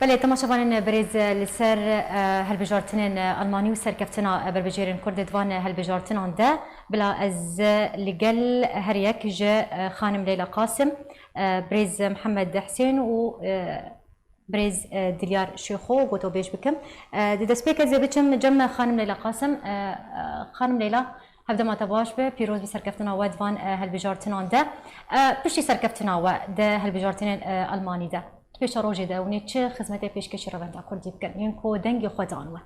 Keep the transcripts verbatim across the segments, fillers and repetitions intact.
Belê, temaşevanên birêz, li ser, e, hilbijartinên, e, Almanî û serkeftina, e, berbijêrên Kurd di van, e, hilbijartinan de, bila ez, e, li gel her yek ji, e, xanim Leyla Qasim, e, birêz Mihemed Husên û, e, birêz, e, Dilyar Şêxo gotobêj bikim. E, di destpêkê ez ê biçim cem xanim Leyla Qasim. E, e, xanim Leyla, hevdema te baş be, pîroz bi serkeftina we di van, e, hilbijartinan de. E, piştî serkeftina we di hilbijartinên, e, Almanî de, di pêşerojê de hûn ê çi xizmetê pêşkêşî revenda Kurdî bikin, yên ku dengê xwe dan we?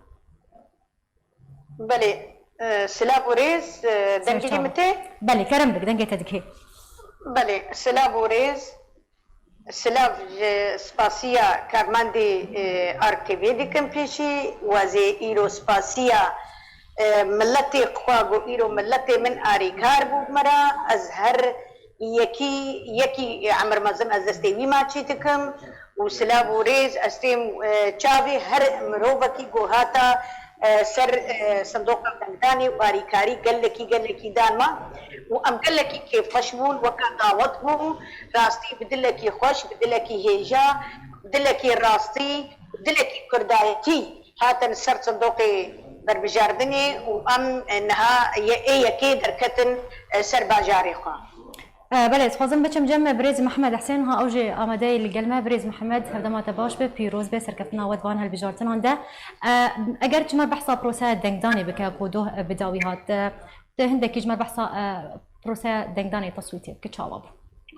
Belê, e, silav û rêz, e, dengê min tê? Belê, kerem bik, dengê te digihê. Belê, silav û rêz, silav ji spasiya karmendê, e, Ark T V dikim pêşî, wezê îro spasiya, e, miletê xwe ku îro miletê min arîkar bû bi me re, ez her yekî, yekî emir mezin ez destê wî maçî dikim û silav û rêz ez têm, e, çavê her mirovekî ku hata, e, ser, e, sindoqa dengdanê û arîkarî gelekî, gelekî dan me û em gelekî kêfxweş bûn, weke dawet bû, rastî bi dilekî xweş, bi dilekî hêja, bi dilekî rastî, bi dilekî kurdayetî hatin ser sindoqê berbijardinê û em, e, niha ye-, ê yekê derketin, e, ser bajarê xwe. E, belê, ez xwazim biçim cem birêz Mihemed Husên, ha ew jî amade ye li gel me. Birêz Mihemed, hevdema te baş be, pîroz be, serkeftina we di van hilbijartinan de. E, eger ji me behsa proseya dengdanê bike ku doh, e, bi dawî hat, e, tu hindekî ji me behsa, e, proseya dengdanê teswîtê bike, çawa bû?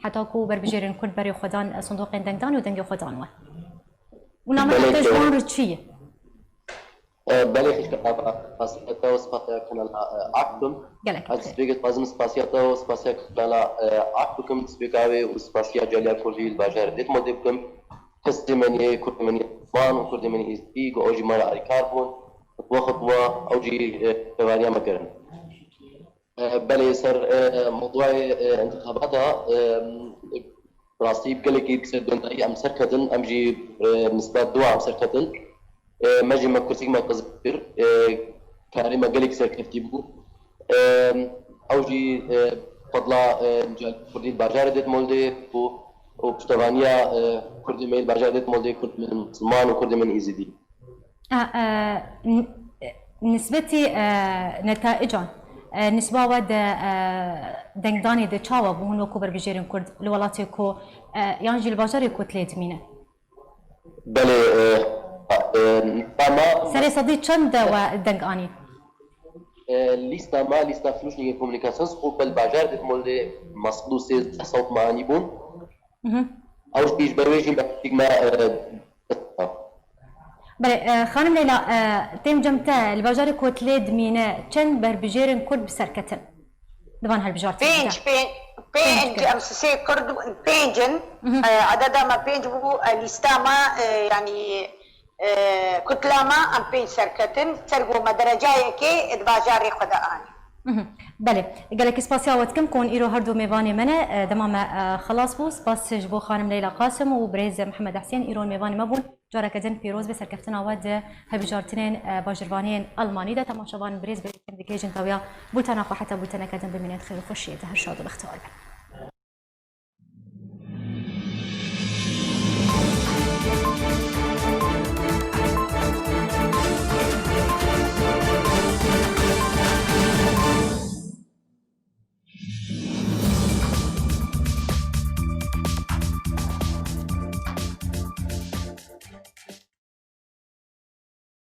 Heta ku berbijêrên Kurd berê xwe dan, e, sindoqên dengdanê û dengê xwe dan we. Û nameta te ji wan re çi ye? E, belê xişka ava, spasiya te û spasiya kanala, e, Ak bikim. Gelek Ez destpêkê dixwazim spasiya te û spasiya kanala, e, Ak bikim, destpêka wê û spasiya caliya Kurdî li bajarê Dêtmodê bikim. Kesê meniyê, Kurdê meniyê Kurman û Kurdê meniyê Êzidî, ku ew jî me re alîkar bûn. Xutwa xutwa, ew jî, e, piştevaniya me kirin. E, belê, ser, e, mewduayê, e, intixabata, e, rastî gelekî bi ser dengdayî em serketin, em jî, e, nisbet dua em serketin. E, me jî me kursîk me qizil kir, e, karê me gelekî serkeftî bû. E, ew jî, e, fedla, e, Kurdî li bajarê Dêtmoldê bû û piştevaniya, e, Kurdê me yê li bajarê Dêtmoldê, Kurdê me yê Misilman û Kurdê me yê Êzidî. E, e, n-, nisbetî, e, netaican, e, nisba we di, e, dengdanê de çawa bû hûn wekû berbijêrên Kurd li welatê ku, e, yan jî li bajarê ku tilê dimîne? Belê, e, e, ama Serê sedî çend de we deng anî? E, lîsta me, lîsta Flüchtlinge Kommunikations û bel bajar Dêtmoldê me sed û sêzdeh sewt me anî bûn. Mhm. Ew jî ji ber wê jî me, me, e, Belê, e, xanim Leyla, e, têm cem te, li bajarê Kotlê dimîne çend berbijêrên Kurd bi ser ketin? Di van hilbijartinê de. Pênc, pê-, pênc, Pênc em sê Kurd, pênc in. Mhm. E, adeda me pênc bû, e, lîsta me, e, yanî, e, kutla me, em pênc serketin. Ser ku me derecayekê di bajarê xwe de anî. Mhm. Belê. Gelekî spasiya we dikim ku hûn îro her du mêvanê me ne, e, dema me, e, xelas bû. Spas ji bo xanim Leyla Qasim û birêz Mihemed Husên, îro mêvanê me bûn. Careke din pîroz be serkeftina we di hilbijartinên, e, bajirvaniyên Almanî de. Temaşevan birêz, bi kêm dikêjin dawiya bultena xwe heta bulteneke din bimînin xêr û xweşiyê de. Her şad û bextewar bin.